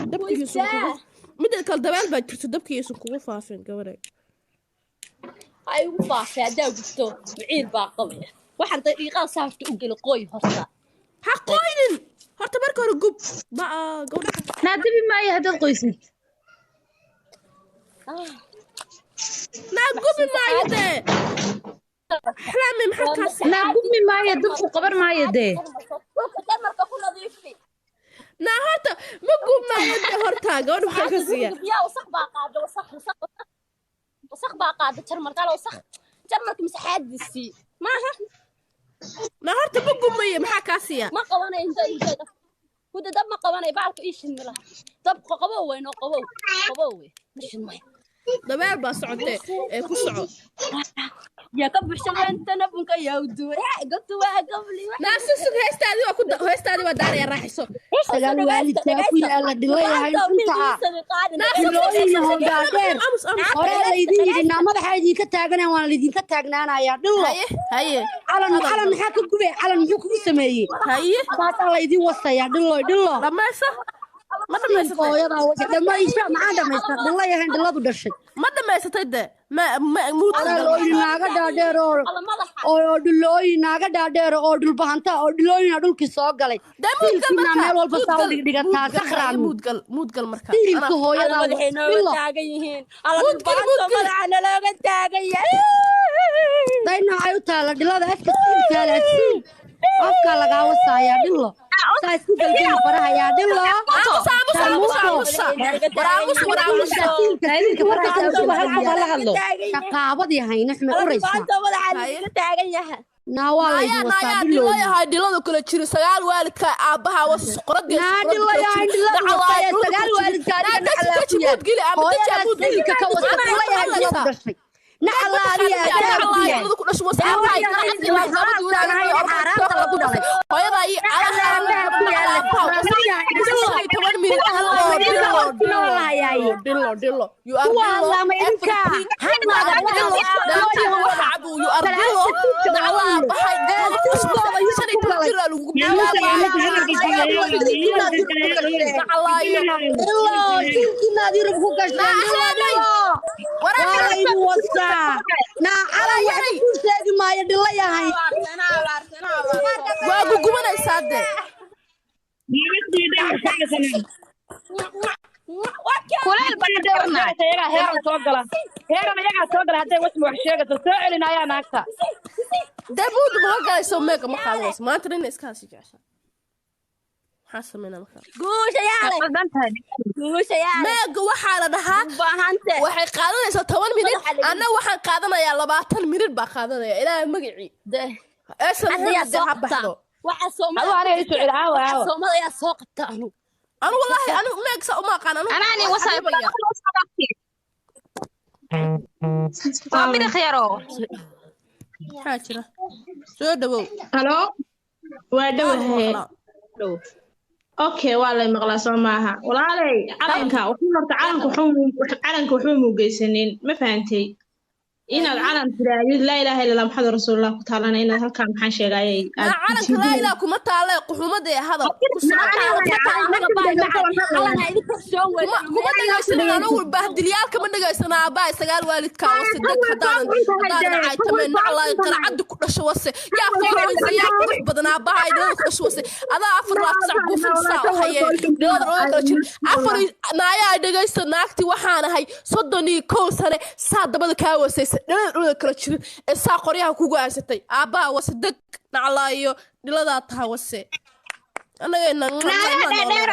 Dabkiisu kugu midda kale dabeel baa jirto, dabkiisu kugu faafin gabadhay. Ay ugu faafay haddaa gubto maciil baa qabaya. Waxaan daqiiqada saarta u geli qooy horta. Ha qoynin horta, marka hore gub ma gabadha. Naa dabi maayo haddaad qoysid. Naa gubi maayo dee, axlaami maxaa kaasi? Naa gubmi maayo, dabku qaban maayo dee. Dhulka damarka ku nadiifi. Naa horta ma gub maayo dee, horta gabadha maxaa ka siiya? Biyaa wasaq baa qaada, wasaq wasaq wasaq baa qaada, jarmarka ala wasaq jarmarka masaxaadiisii maaha. Naa horta ma gubmayo, maxaa kaa siiya? Ma qabanayo inta inta huda dab ma qabanayo, bacalka ii shidmi laha dabka qabow weyn oo qabow qabow wey ma shidmay. Dabeel baa socotee ee ku soco. Yaa ka buuxsamaantana bunka yaa u duway gabtu waa gabli. Naa sug, heestaadii waa ku heestaadii waa daaraya, raaxiso. Sagaal waalidkaa ku yaala dhilayahay inta ah dhilooyin hoggaadheer. Amus amus. Hore laydin yidhi naa madaxa idinka taaganaya, waana laydinka taagnaanayaa dhillo. Haye haye. Calan calan maxaa ka gubay? Calan muxuu kugu sameeyey? Haye. Saasaa laydin wasayaa dhilloy dhillo. Dhamaysa, ma dhamaysatay? Hooyadaa wasa dhamaysa, maxaa dhamaysta dhilayahay dhilladu dhashay? Ma dhamaysatay dee? Ma ma muud. Dhalooyin naaga dhaadheer oo oo dhulooyin naaga dhaadheer oo dhulbahanta oo dhilooyina dhulkii soo galay. Dee muudgal. Siilkiina Marka meel walba saa u muudgal dhigdhigataa muudgal sakhraanu. Muudgal muudgal marka. Siilka hooyadaa madaxay nooga dhillo. Taagan yihiin. Muudgal, muudgal. Madaxa nalooga taagan yahay. Day noocay u taala dhilada afka siilkaala siil afkaa lagaa wasaayaa dhillo, saa isku gelgeli farahayaa dhillo. Aamus aamus aamus aamus, war aamus, war aamus. Siilka siilka faraha saa Hal qof ha la hadlo. Shaqaabadii hayna xume uraysa. Maanta madaxa nalooga taagan yahay. Naa waa laydin naayaa wasaa naayaa dhilooyin. Dhilayahay dhilada kula jiro sagaal waalidka aabbaha was qoradii. Naa dhilayahay dhiladu wasaya sagaal waalidka adiga nacalaa ku yaal, hooyadaa siilka ka wasa dhilayahay dhiladu dhashay nacalaa adiga adaa ku yaal. Kuwa hadlaama idinka siilkiinaad Yurub ku gasheen dhilo dhilo, waa laydin wasaa. Naa calan waxba kuu sheegi maayo dhilayahay. Waa gugubanaysaa dee. Kuleel baan dheernahay. Iyagaa heeran soo gala, heeran iyagaa soo gala hadday wasmi wax sheegato soo celinayaa naagta. Dee buudu ma galayso, meega ma qaadanayso maanta nina iska hasi jecesha, maxaa sameynaa marka? Guusha yaale. Qaldan tahay. Guusha yaale. Meega waxaa la dhahaa baahante waxay qaadanaysaa 10 minid, anna waxaan qaadanayaa 20 minid baa qaadanaya ilaahay magacii eesan. Hadda yaa soo ha qabta baxdo. Waxa soomada Aduu aniga isoo celi, aawa waxa aawa. Soomada yaa soo qabta anu. Anu wallaahi anu meeg saa uma aqaan anu. Anaani waxaan wasaay. dhibaya. Waa bidix yaro. Maxaa jira? Soo dhawow. Halo, waa dhowahay. Maqlaa. Okay, waa lay maqlaa soo maaha walaalay? Calanka wuxuu horta calanka wuxuu calanka waxba muu geysanin, ma fahantay? Inaad calan tiraadid laa ilaaha illa allah maxamed rasuulullah ku taalana inaad halkaa maxaan sheegayay. Naa calanka laa ilaah kuma taale, quxumada ee hadal ku soco. Kuma dhegaysanin anugu bahdilyaalka, ma dhegaysana aabbahay sagaal waalidkaa wase deg haddaanan caytameen naclaay qaracaddi ku dhasho wase yaa fooraysa yaa qurux badan aabbahay dhilada ku dhasho wase adaa afar laabta sac buufintisaa u hayee dhilada oga kala jir afar naayaa dhegaysta naagti waxaan ahay 31 sane saa dabada kaa wasaysa dhilada dhulada kala jirin ee saa qoryaha kugu aasatay aabbaha wase deg naclaayo dhiladaa taha wase annagayna. Naagaha dheerdheer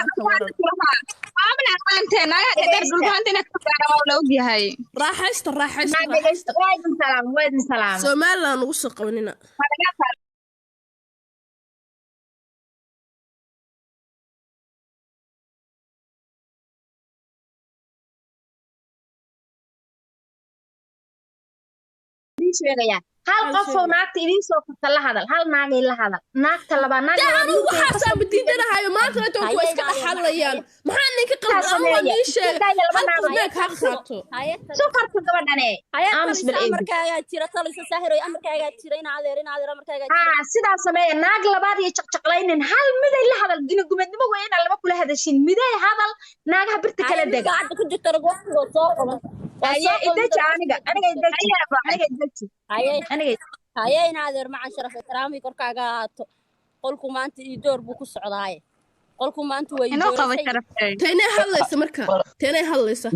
waabna aqaantee, naagaha dheerdheer dhulbaanta inaad ka gaara waa la ogyahay. Raaxaysta raaxaysta raaxaysta. Waa idin salaam, waa idin salaam. Somaliland ugu soo qabanina. Waa laga Idiin sheegayaa hal qof oo naagta idiin soo korta la hadal, hal naagay la hadal, naagta labaa naag dee labaad anugu idiin soo waxaasaa madiidanahayo maanta inta kuwa iska dhaxalayaan, maxaa ninka qaldan? Anu waa nii sheegay hal qof meeg ha qaato. Soo korta gabadhane aamus bal eegi. Amarkaagaa jira talisa saahiroy, amarkaagaa jira in adeer in adeer amarkaagaa jira. Haa, sidaa sameeya, naag labaad iyo jaqjaqlaynin, hal miday la hadal, gina gumadnimo weyn inaan laba kula hadashin miday hadal naagaha birta kala dega gacanta ku jirta rag waqtigood soo qaban. Waa aye soo qaban ideji aniga aniga ideji aniga ideji haye aniga haye in adeer macan sharaf ikraami korkaaga ahaato. Qolku maanta ii door buu ku socdaaye, qolku maanta waa ii Inoo qaba doorisay. Sharafay. Teenay hadlaysa marka, teenay hadlaysa.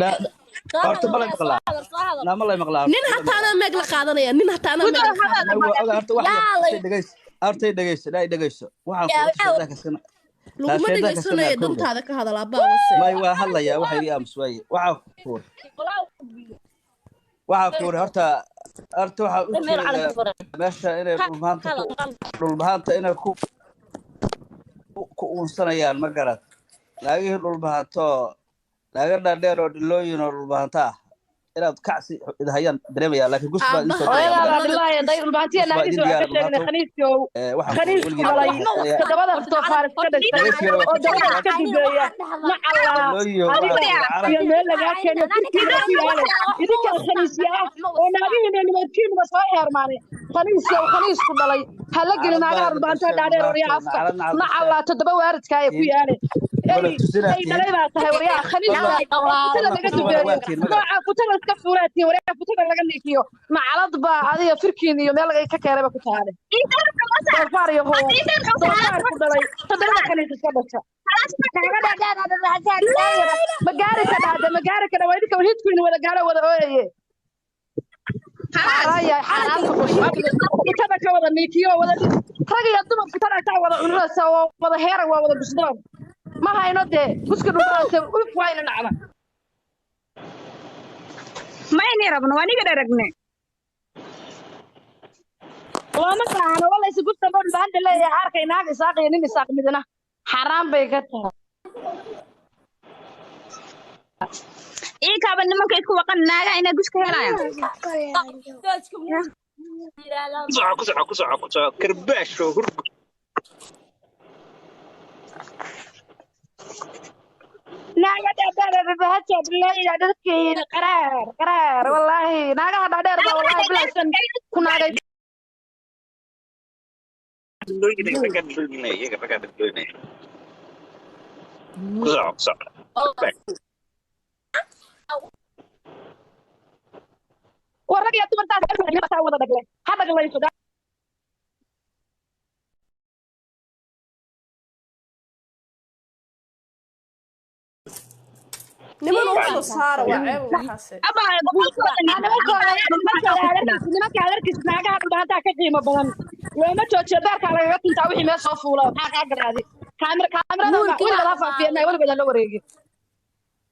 Soo Horta hadal ma la walaal, soo maqlaa? hadal, soo hadal. Naa ma la maqlaa? Nin hataana meeg la qaadanaya, nin hataana meeg la qaadanaya. Ma waa ogaa horta wax yar. Yaa Hortay dhegeyso, hortay dhegeyso, dhaa dhegeyso. Waxaan ku yaa horta sheedaa kasana Laguma taa sheedaa dhegaysanaya kasana kowda. Dantaada ka hadal abbaa wase. May waa hadlayaa waxa ii aamus waaye. Waxaa ku waxaa ku yiri horta horta waxaa u meel jeedaa calanka furan meesha inay dhulmaanta ku hadal dhulmaanta inay ku uunsanayaan ma garad naagihii dhulbahanto naaga dhaadheer oo dhilooyin oo dhulbahanta ah inaad kacsi idhayaan dareemaya, laakiin gus baa idin soo Aabbaha diraya ma hooyadaada garad. dhilaayo day dhulbaantiya Gus baa naagiisa idin waxaa diyaara ka sheegnay dhulbahanto. khaniiskow Waxaan ku khaniisku weligiin dhalay dhegeysanaya toddobada doofaar iska dhashay dhegeysigana waa oo ku dabada jirtaa iska dubeeya nacallaa dhilooyin adiga waxaa ku calanka iyo meel lagaa keeno firkiina ku yaale idinkan khaniisya ah oo naagihiina nimadkiinuba soo heermaanay. Khaniiskow khaniisku dhalay ha la gelin nacalad naagaha baa idin dhulbaantaha dhashay dhaadheer waryaa dhulbahanto afka nacalad nacalad dhashay nacallaa toddoba waaridkaa ee ku tiin yaale wala ey tusinaa ey tiin dhalay baa tahay waryaa khaniiska fadlan oo futada fadlan laga ku subana dubeeyo waa tiin ma garad. nooca futada iska fuulaatiin waryaa futada laga niikiyo nacalad baa adiga firkiin iyo meel laga ka keenayba ku taale doofaar iyo hoo doofaar ku dhalay toddobada khaniis iska dhasha ma gaari ka dhaade ma gaari ka dha waa idinka hiidku wada gaaro wada ooyaye xaaraaya xaaraanta futada ka wada niikiyo wada rag iyo dumar futada taa wada cununaysa oo wada heerag waa wada gusdoon ma hayno dee guska dhulbaante ulf waa ina dhacda. Mayni rabno waa niga dharagne. Looma baahno walaysi gusta baa dhulbaante leeyahay arkay naag isaaq iyo nin isaaq midna xaaraan bay ka tahay. Iikaaba nimanka isku waqan naagaha inay guska helayaan. Doojka muu yiraahdaa. Ku soco, ku soco, ku soco, ku soco karbaash oo hurg. Naaga dhaadheer dhulbaante leeyahay dadkiina qaraar qaraar wallaahi naagaha dhaadheer baa wallaahi bilaasan ku naagay. Dhilooyinay raggaa dhilooyinay iyaga raggaa dhilooyinay ku soco, ku soco karbaash. War rag iyo dumartaas wada dhagle ha dhaglayso. Niman u soo saara waa ceeb waxaase. Abaa boqolkooda Nimanka adarkiis naagaha dhulbaantaa ka qiimo badan looma joojiyo beerkaa lagaga tuntaa wixii meel soo fuula maxaa kaa garaadi kaamira kaamirada Muulkii weligood ha baa faafiyana weligood ha la wareegin.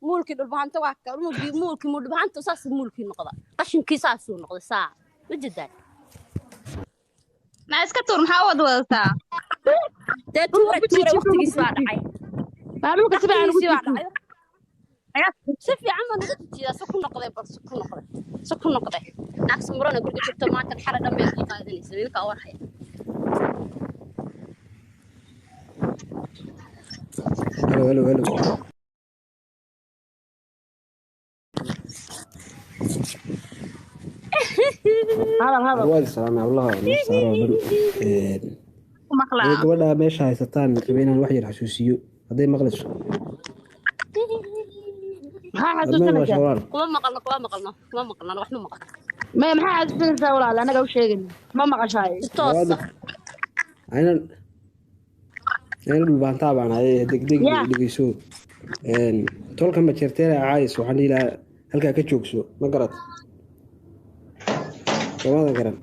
Muulkii dhulbahanta waa ka muulkii muulkii dhulbahanta saas muulkii noqda qashinkii saasuu noqday saa ma jirtaa. Na iska tuur maxaa wad wadataa? Dee Dhulka tuure ku tuure jiijiif waqtigiis baa dhacay. Maa dhulka si fiican ugu Waqtigiisii baa jiijiif. dhacay si fiican baa nagu jijiidaa si ku noqday bal si ku noqday si ku noqday naag samurana guriga joogto maanta xala dhan bay sii qaadanaysa ninka warhaya. Halo, halo, halo. Hadal hadal. Waad salaamay hablaha noo saaro oo dhan. Ku maqlaa. Hadday gabadha meesha haysataan raba inaan wax yar xasuusiyo hadday maqlayso. Maxaa Warmeen waa xasuusanaysaa? shawlaal. Kuma maqalno, kuma maqalno, kuma maqalno, wax ma maqalno. Maya maxaa xasuusanaysaa walaal anaga u sheegayna ma maqashaay. Si toosa. Aynan aynan dhulbaantaa baan ahay degdeg yaa dhegeyso. Tolka ma jirteena caayis waxaan dhihi lahaa halkaa ka joogso ma garad. Soomaadan garan.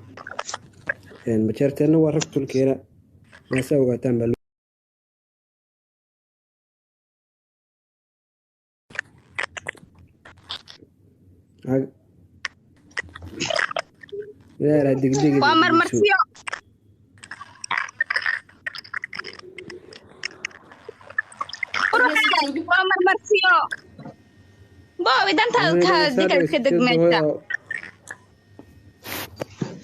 Ma jeerteenna waa rag tolkeena maasaa ogaataan baa ilaaha degdeg Waa dhegeyso. marmarsiyo. Quruxda waa marmarsiyo. Boobi dantaada Anaa ka dhegeysaa digal ka dhegeyso degmaysa. hooyo.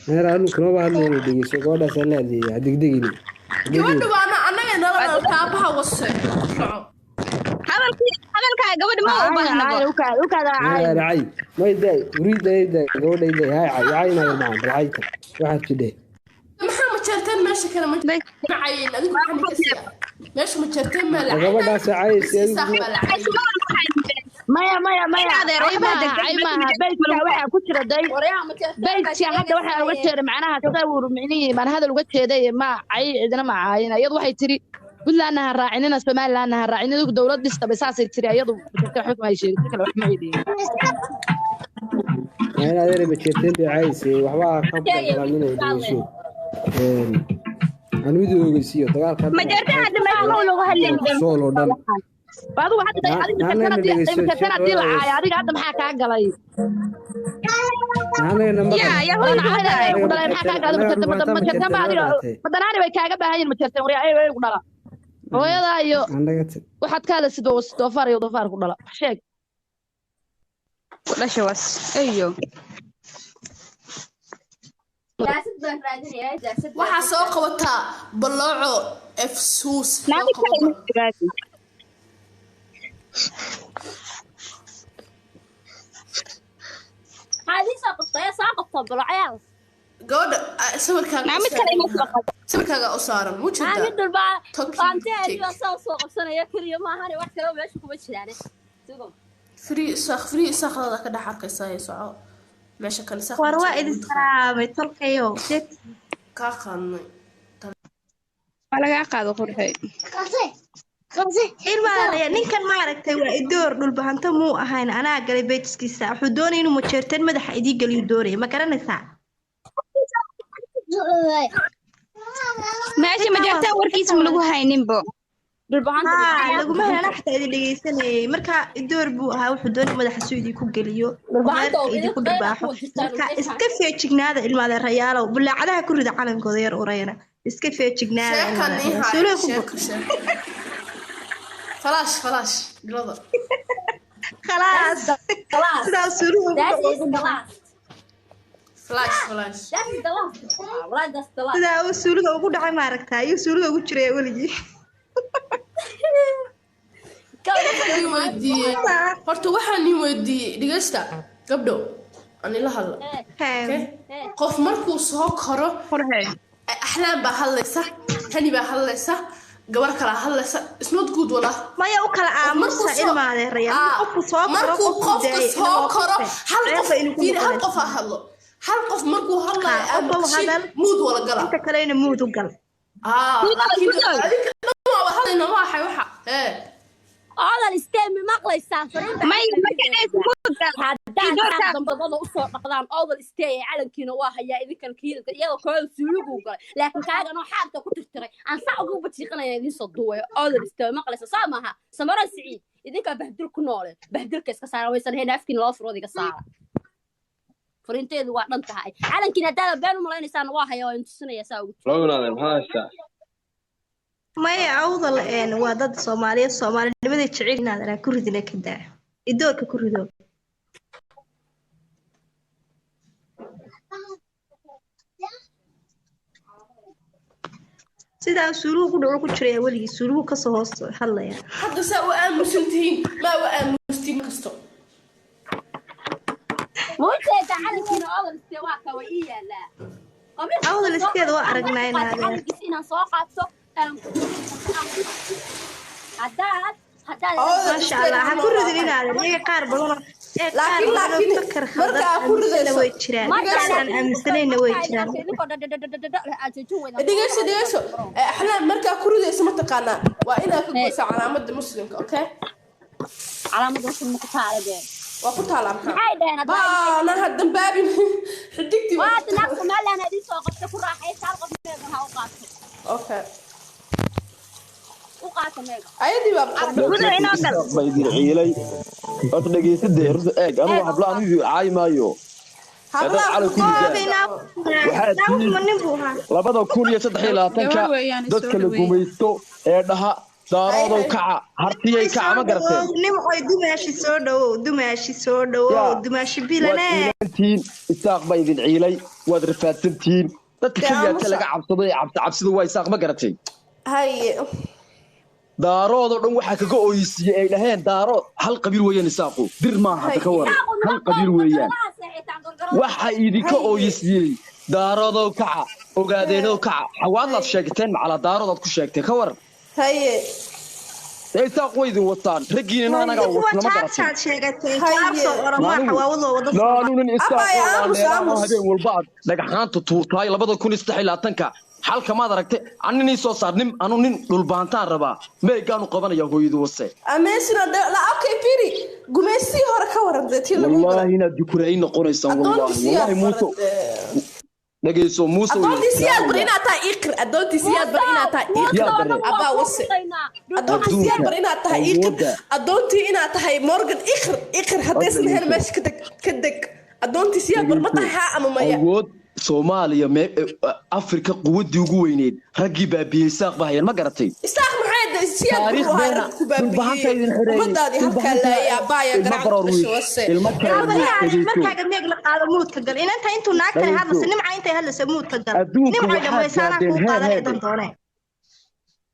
Meera anu kuma hadlayno dhegeyso gabadhaas la hadlayay degdegini. Gabadha waana annaga nala dhalta aabbaha wase soco. Hadalkii hadalkaa gabadha ma u baahnabo. Caayin ukaada ukaada caayin. Racay may day uriiday day gabadha day hay cay cay na macaan bal cayta waxaad tidhe. Maxaa ma jeerteen meesha kale ma Bay macayin adigu maxaa ninka siya. Meesha ma jirteen ma la Gabadhaas caayaysa isaaq adigu baa la caayay. Maya maya maya, Adeer, cay waxba maaha, degdeg cay maaha. Beydka waxaa ku jira day Waryaha ma jeerteen baa beydka hadda waxaa uga sheegaysaa. jeeday macnaha sawir micnihii baan hadal uga jeeday, ma cay cidina ma caayin. Iyadu waxay tiri Puntlandna ha raacinina, Somalilandna ha raacinina, idigu dowlad dhista bay saasay tiri iyadu. Jirta waxba kuma ay sheegin, si kale wax ma ay dhihin. In adeer ma jeerteen bay caayaysay, waxba ha ka Sheegaya balbalaanin oo wiilka dhegeyso. Aan mid ogeysiiyo dagaalka Ma jeerteen hadda meesha ma lagu hadlayn. Sool oo dhan. Adigu hadda day adiga Naanayna majarteen haddii dhegeyso majarteen haddii la caayo, adiga hadda maxaa kaa galay? Naanayna maqal. Yaa yaa Wadan hooyo cayda tahay. ay ku dhalay, maxaa kaa galay? Anaga Majarteen dhulbaanta ma majarteen jeerteen ba noo adiga dhalatay. madanaani bay kaaga baahan yihiin majarteen. Waryaa ay ku dhala hooyadaa iyo Annaga waxaad ka hadlaysid waa doofaar iyo doofaar ku dhala, wax sheeg. Ku dhashay was. Ayo. Daasad baan raadinayaa, daasad baan. Waxaa soo qabataa balooco efsuus soo Naadi qabo kale bal. ima jiraadi. Maxaa idiin soo qabtaa? Yaa soo qabtaa balocayaal? Gabadha sawirkaaga Naa u mid kale saaran ima yahay. soo qabo. Sawirkaaga u saaran mu Maa jirtaa mid dhulbaa Talking dhulbaantee take. adiga saa soo qabsanaya keliya maahane, wax kale meesha kuma jiraane. Sugo. Free isaaq, free isaaqdada ka dhex arkaysaa ee soco meesha kale isaaq War ma waa jiro idin ugu taqaano. salaamay tolkayow. Kaa qaadnay. Waa lagaa qaado qurxay. Ilmaadaya ninkan ma aragtay, waa idoor dhulbahanta muu ahayn, anaa galay beejiskiisa. Wuxuu doonayay inuu majeerteen madaxa idii geliyo doonaya, ma garanaysaa? Meesha ma Ninkan waa jeerteen warkiisa ma lagu hayninbo. Dhulbaanta haa laguma helana, xataa idin dhegeysanayay. Marka idoor buu ahaa, wuxuu doonayay madaxa suu idinku geliyo, dhulbaanta reerka oo idinku idin qeyra dhibaaxo. kuwa jirtaan Marka meesha. iska feejignaada ilmaadeerayaalow, bulaacadaha ku rida calankooda yar urayana. Iska feejignaada Sheekan ii ilmaadeerayaal. haya Suuliga ku bur. sheeko sheeko. Falaash falaash dhilada. Khalaas. Class. Sidaa suuliga ugu That dhaco is ugu the dhaca. last. Flash flash. That is the last. Wallahi that's the last. Sidaa uu suuliga ugu dhacay maaragtaa, ayuu suuliga ugu jiraya weligii. Waxaan ii weydiiyey horta, waxaan ii weydiiyey dhegeysta gabdho, aan ila hadla. Hee. Okay, qof markuu soo koro Qurxay. Axlaam baa hadlaysa, hani baa hadlaysa, gabar kalaa hadlaysa. It's not good wallah. Maya u kala Qof markuu aamusa soo ilmaadeerayaal. ah Qofku soo koro, markuu qofku qofka daayay soo inuu koro qofe. hal qof Ceeb bay idinku fiiri hal noqonaysaa. qof ha hadlo, hal qof markuu hadlayo Haa, aad qof maqashiin hadal, muud wala gala. inta kalena muud u gal. Ah Gudow laakiin gudow. adinka dhan waa hadlayna, waa xay waxa ee Odal isteemi maqlaysaan fariin baa Maya halkan marka idin dhees muud gal. Haddaan Idoorka saas dambadada usoo dhaqdaan odal istee ee calankiina waa hayaa idinkan kiilka iyadoo kooda suuligu galay, laakiin kaagan oo xaarka ku tirtiray aan saa ugu bajiiqanaya idiin soo duwayo. Odal istee maqlaysa saa maaha Samaro Siciid, idinkaa bahdil ku noole, bahdilka iska saara waysan hayn afkiina loo furood iga saara. Fariinteedu waa dhan tahay, calankiina haddaada been u malaynaysaan waa hayaa, waa intusinaya saa ugu jiro. Loo walaalahay, maxaa haystaa? Maya awdal een waa dad Soomaaliyeed, Soomaalinimada jecel inaad anaa ku ridina ka daa. Idoorka ku rido. Sidaa suuluhu ku dhaco ku jiraya weligii, suuluhu kasoo hoos hadlaya. Hadda saa u aamusan tihiin, maa u aamustiin kasto. Muujeeda calankiina odal istee waa ka waa ii yaalaa. Qabiil kasta Awdal soo isteeda waa aan aragnaa waxaan qaatay inaadeer. calankiisa inaan soo qaato aan haddaad haddaad Awdal Maasha isteed Allah, ha ha ku ridin noolaataan. inaadeer. Iyaga qaar badan oo ee qaar Laakiin badan oo laakiin fakar khaldan markaa ku aaminsanna ridayso way jiraan. Marka Qaar dhegeyso aan aaminsanayna way jiraan. idinkoo dhadhadhadhadhadh aad joojin weydaan dhegeyso dhegeyso. Axlaam markaa ku ridayso mataqaanaa waa inaad ka goysaa calaamadda muslimka, okay? Calaamadda muslimka ku taala dee. Waa ku taalaa maxaa Maxay dhaheen haddaa baana ha dambaabin, xidigtii baa waa ku naag taala. Somaliland idin soo qabta ku raaxaysa, hal qof meegan ha u qaato, Okay, u qaato meega. Ayadii baa qabta. Gudow inoo gal. Isaaq baa idin ciilay. Horta dhegeysadee, horta eeg, anigu Eeg u habla qaato. anigu caayi maayo. Haddaad Hablaha calan ku Goob ridaan inaa waxaad tihiin ma nin buu ahaa. 2023-ka Gabar weeyaan soo dadka la dhaweeyay. gumaysto ee dhaha hay daaroodow hay kaca, hartiyay Ay kaca, soo ma garateen? dhawow nimcoy, dumaashi soo dhawow, dumaashi soo dhawow, Yaa dumaashi waad bilane. ciilantihiin, isaaq baa idin ciilay, waad rafaadsantihiin. Dadka dee keliya ta aamusa laga cabsado ee cabsi cabsida waa isaaq, ma garatay? Haye. Daaroodoo dhan waxaa kaga ooyisiiyey ay dhaheen daarood hal qabiil weeyaan, isaaqu dir maaha hadda ka haye waran, Isaaqu hal niman qabiil weeyaan. gorgoradaha seexitaan gorgorada. Waxa idinka haye ooyisiiyey daaroodoo kaca, ogaadeenoo kaca, xawaadlaad sheegteen macala daaroodaad ku sheegteen ka waran. Haye. Dee Isaaq way idin wataan raggiinina anagaa Kuwa wasna ma garatay. jaarsaad sheegatay, jaarso oromaa xawaawado wada. Naanu nin Isaaq Abaya, oo aamus, laandheeraha aamus. habeen walba aad dhagxaanta tuurtaay 2023-ka xalka maad aragtay annin ii soo saar nin anu nin dhulbaantaan rabaa meegaanu qabanaya hooyadu wase. Ameesina la okay firi gumaysi hore ka waran dee tii lagu Wallaahi inaad dukuray noqonaysaan. Addoontii Wallaahi siyaad wallaahi Muuse baratee. Dhageyso Muuse. Addoontii siyaad bar inaad tahay iqir, addoontii siyaad bar inaad tahay iqir. Siyaad bare. Abaa wase, addoontii siyaad bar inaad tahay iqir. Awoodda. Addoontii inaad tahay Morgan iqir, iqir haddaysan ahayn meesha ka deg, ka deg. Addoontii siyaad bar ma tahay haa ama maya? Awood Soomaaliya mee Afrika quwaddii ugu weyneyd raggii baabiyey Isaaq baa hayeen ma garatay. Isaaq maxay de siyaad bar Taariikh u ahaa beena rag ku dhulbahanta baabiyey idin xidheeyey ummadaadii halkaa dhulbahanta laayay abbaaya ilma garaca baroor ku dhashay wiil wase. ilma kale wiil dhegeyso. Markaaga meeg la qaado muudka gal inanta intuu naag kale hadlaysa Dhageyso. Nimca intay hadlaysa muudka gal. Adduunka Nimca waxaad dhammaysaanaa gaadheen kuu heer qaadanay heer dan doonee.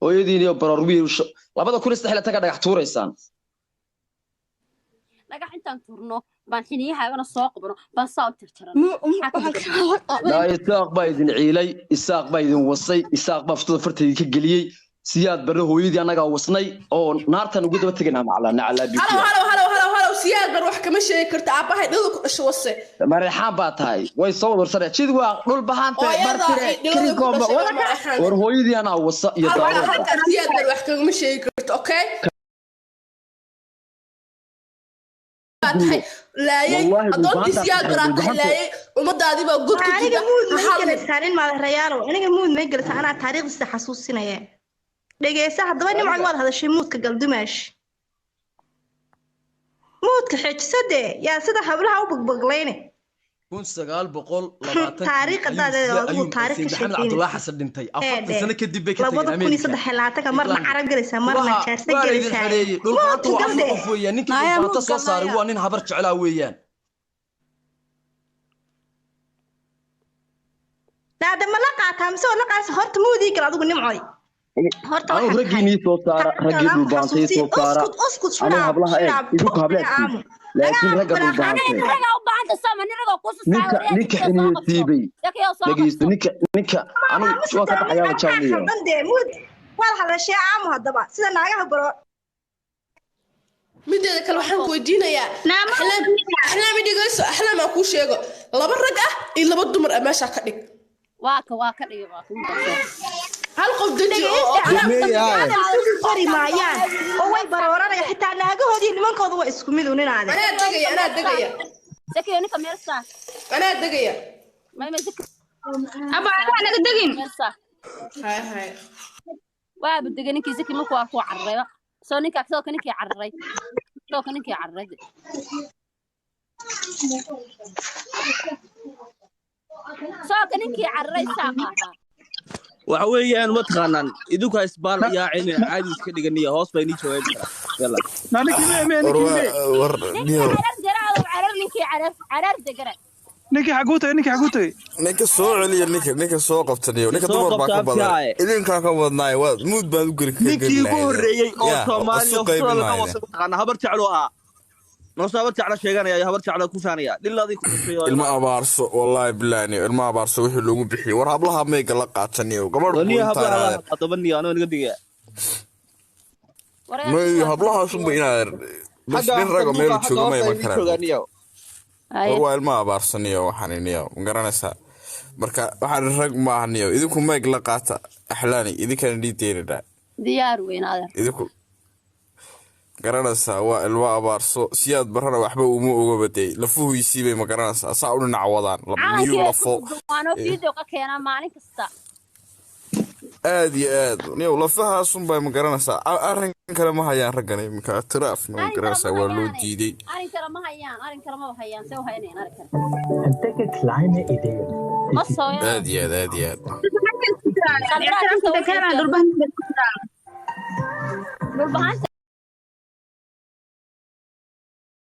Hooyadiin iyo baroor wiil 2023-ka dhagax tuuraysaan. Dhagax intaan turno baan xiniyahaagana soo qabno baan saa u tirtiran. Laa Isaaq baa idin ciilay, Isaaq baa idin wasay, Isaaq baa furtada fartayda ka geliyey. Siyaad Barre hooyadii annagaa wasnay oo naartan ugu daba tegaynaa macalaa nacalaa Halow bikiya. Halow halow halow halow, siyaad bar wax kama sheegi karta aabbahay dhilada ku dhashay wase. Mareexaan baa tahay way soo wadarsanee jid waa dhul bahante Hooyada bartire dhilada ku kirigoomba dhashay waa mareexaan. War hooyadii anaa wasa iyo halkaa daaroodba. Halkaa siyaad bar wax kagama sheegi karto, okay? Baa tahay laayay Wallaahi addoontii dhulbahantaa siyaad baraa tahay dhulbahante. laayay ummadaadii baa god ku Aniga jirta. muud may Maxaa gelaysaa nin maadareyaalow, aniga muud may gelaysaa, anaa taariikhdiisa xasuusinaya. Dhegeysa haddaba nimcay waad hadashay muudka gal dumaash muudka xeejisade yaa sida hablaha u bagbaglayne. 1920 Taariikh haddaad leedahay, adigu ayuu taariikh ka Sayid Maxamed sheekeynaysa. Cabdullaahi Xasan dhintay 40 sano kadib bay ka labada tageen kun iyo Ameerika. saddex iyo labaatanka marna England. carab gelaysaa marna Waxa jaarsa waa la idin gelaysaa. xidheeyey dhulbaanta Muudka waa afar galde. qof weeyaan ninkii Naaya, dhulbaanta muud soo saaray galnaya. waa nin habar jeclaa weeyaan. Naada ma la qaataa mise waa la qaasa horta muudii gal adigu nimcoy horta Anuu waxaad tahay raggiinii soo saara raggii taariikhda aan ku dhulbaantay xasuusiyo soo saara. Uskud uskud Anuu shuraab hablaha eeg shuraab idinku hablaha naga aamu laakiin naga ragga aamu dhulbaantay nin ragaa u baahanta sama nin ragaa ku ninka ninka xiniyo siibay dhegeysto ninka ninka anuu waan ka baxayaaba jaawniyo. Khaldan dee muud waad hadashee aamu haddaba sida naagaha baro. Mideeda kale waxaan ku weydiinayaa axlaam, axlaam i dhegeyso, axlaam aan kuu sheego laba rag ah iyo laba dumar ah meeshaa ka dhig. Waa ka dhigi waa ka Hal qof deji oo Hadal isugu qori maayaan oo way barooranaya xitaa naagahoodii nimankooda waa isku mid un inaade. Anaa degaya, anaa degaya. Zakiyo ninka meel saar. Anaa degaya. May Zaki. Aba anaga naga degin. Meel saar. Hay hay. Waaba degay ninkii Zaki markuu arkuu cararayba soo ninkaa soo ka ninkii cararay soo ka ninkii cararay soo ka ninkii cararay saaq ahaa. Waxa weeyaan ma taqaanaan idinku ha isbaal yaacin caadi iska dhiganiya hoos baa inii jawaabi karaa yalla. War ninkii niyo carar garaado carar ninkii carar carar degara. Ninkii xaguu tagay? Ninkii xaguu tagay? Ninka soo celiya ninka ninka soo qabta niyo ninka Soo dumar baa qabta ka badan abtiyaye. idinkaa ka wadnaay waad muud baad u geli Ninkii ugu horreeyey oo Soomaaliya isu qaybin sida laga lahaydeen. wasa mataqaanaa habar jeclo ahaa noose habar jeclo sheeganaya iyo habar jeclo ku faanaya dhiladii ku dhashay oo Ilma abaarso wallaahi bilaahi niyo ilma abaarso wixii loogu bixiyey war hablaha mayga la qaata niyo gabadh buu niyo intaan hablaha aadeen haddaba niyo anoo naga digaya. May hablahaasunba inaad bas xagga nin rago meel xagga jooga ma hoosta iman idin karaan. joogaa niyo. War waa ilma abaarsan niyo waxaan niyo ma garanaysaa marka waxaan rag maaha niyo idinku mayg la qaata axlaani idinkana dhiideynadhaa. Diyaar weyn adeer. Idinku garanaysaa waa ilmo abaarso siyaad barana waxba uma oga badey lafuhuisii bay ma garanaysaa saa u dhinac wadaan miyuu Calankii lafo waanoo video ka keenaa maalin kasta. Aad iyo aad niyow lafahaasunbay ma garanaysaa arrin kale ma hayaan raggan iminka ictiraafna ma Arrin kale garanaysaa ma waa loo hayaane diiday. Arrin kale ma hayaan arrin kale ma hayaan see u haynayaan arrin kale Entdecke kleine Ideen, die ma sich sooyaan. Aad iyo aad aad iyo aad. Khadraa ictiraafka inta keenaa waxay dhulbahanta. Dhulbahanta.